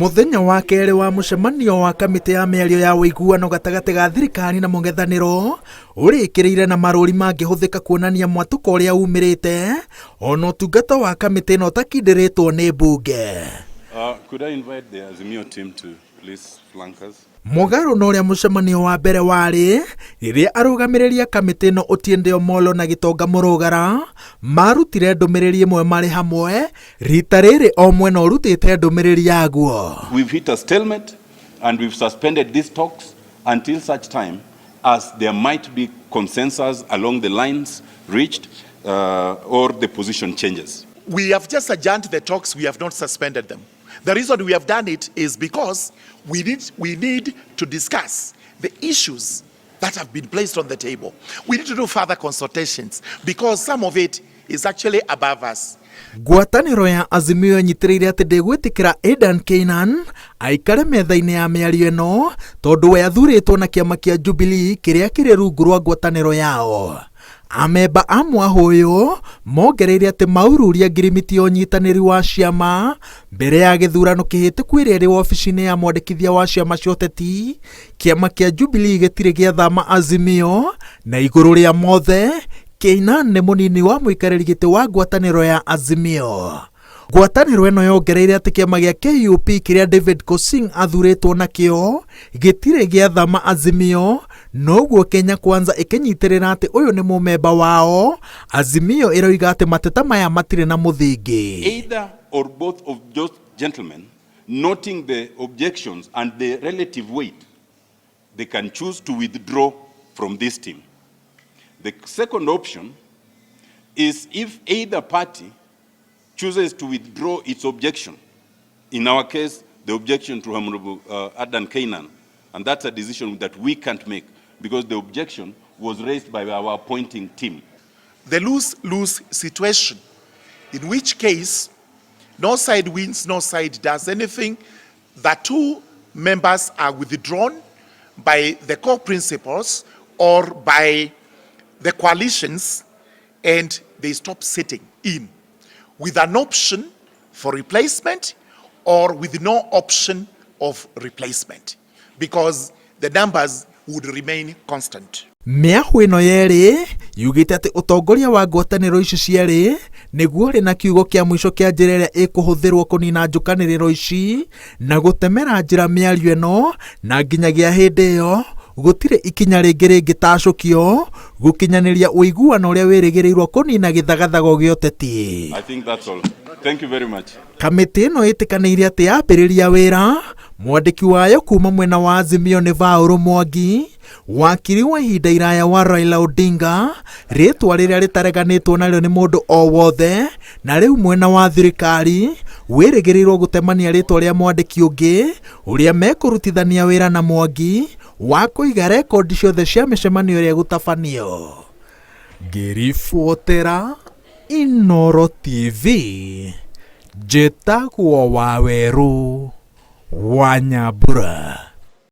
Mũthenya wa kerĩ wa mũcemanio wa kamĩtĩ ya mĩario ya ũiguano gatagatĩ ga thirikari na mũng'ethanĩro ũrĩkĩrĩire na marũri mangĩhũthĩka kuonania mwatũko ũrĩa umĩrĩte ona ũtungata wa kamĩtĩ ĩno ũtakindĩrĩtwo nĩ mbunge. Could I invite the Azimio team to please flank us? Mũgarũ na ũrĩa mũcemanio wa mbere warĩ, rĩrĩa arũgamĩrĩri a kamĩtĩ ĩno Otiende Omollo na Gĩtonga Mũrũgara marutire ndũmĩrĩri ĩmwe marĩ hamwe, rita rĩrĩ o mwena ũrutĩte ndũmĩrĩri yaguo. We've hit a stalemate and we've suspended these talks until such time as there might be consensus along the lines reached or the position changes. We have just adjourned the talks, we have not suspended them. The reason we have done it is because we need to discuss the issues that have been placed on the table. We need to do further consultations because some of it is actually above us. Ngwatanĩro ya Azimio ĩnyitĩrĩire atĩ ndĩgwĩtĩkĩra Adan Keynan aikare metha-inĩ ya mĩario ĩno tondũ we athurĩtwo na kĩama kĩa Jubilee kĩrĩa kĩrĩ rungu rwa ngwatanĩro yao. Amemba a mwahũ ũyũ mongereire atĩ maururia ngirimiti ya ũnyitanĩri wa ciama mbere ya gĩthurano kĩhĩtũku ĩrĩa ĩrĩ wabici-inĩ ya mwandĩkithia wa ciama cia ũteti, kĩama kĩa Jubilee gĩtirĩ gĩathama Azimio, na igũrũ rĩa mothe Keynan nĩ mũnini wa mũikarĩri gĩtĩ wa ngwatanĩro ya Azimio. Ngwatanĩro ĩno yongereire atĩ kĩama gĩa KUP kĩrĩa David Pkosing athurĩtwo nakĩo gĩtirĩ gĩathama Azimio, noguo Kenya Kwanza ĩkĩnyitĩrĩra atĩ ũyũ nĩ mũmemba wao. Azimio ĩroiga atĩ mateta maya matirĩ na mũthingi. Either or both of those gentlemen, noting the objections and the relative weight, they can choose to withdraw from this team. The second option is if either party chooses to withdraw its objection. In our case, the objection to Honorable Adan Keynan, and that's a decision that we can't make because the objection was raised by our appointing team. The lose-lose situation, in which case no side wins, no side does anything. The two members are withdrawn by the co-principals or by the coalitions and they stop sitting in with an option for replacement or with no option of replacement because the numbers would remain constant. Mĩahũ ĩno yerĩ yugĩte atĩ ũtongoria wa ngwatanĩro ici cierĩ nĩguo ũrĩ na kiugo kĩa mũico kĩa njĩra ĩrĩa ĩkũhũthĩrwo kũnina njũkanĩrĩro ici na gũtemera njĩra mĩario ĩno, na nginyagia hĩndĩ ĩyo gũtirĩ ikinya rĩngĩ rĩngĩtacũkio gũkinyanĩria ũiguano ũrĩa wĩrĩgĩrĩirwo kũnina gĩthagathago gĩa ũteti. I think that's all. Thank you very much. Kamĩtĩ ĩno ĩtĩkanĩire atĩ yambĩrĩria wĩra, mwandĩki wayo kuma mwena wa Azimio nĩ Vaũrũ Mwangi, wakiri wa ihinda iraya wa Raila Odinga, rĩtwa rĩrĩa rĩtareganĩtwo narĩo nĩ mũndũ o wothe, na rĩu mwena wa thirikari wĩrĩgĩrĩirwo gũtemania rĩtwa rĩa mwandĩki ũngĩ ũrĩa mekũrutithania wĩra na Mwangi wa kũiga rekondi ciothe cia mĩcemanio ĩrĩa ĩgũtabanio. Ngĩribotera Inooro TV, njĩtagwo Wawerũ wa Nyambura.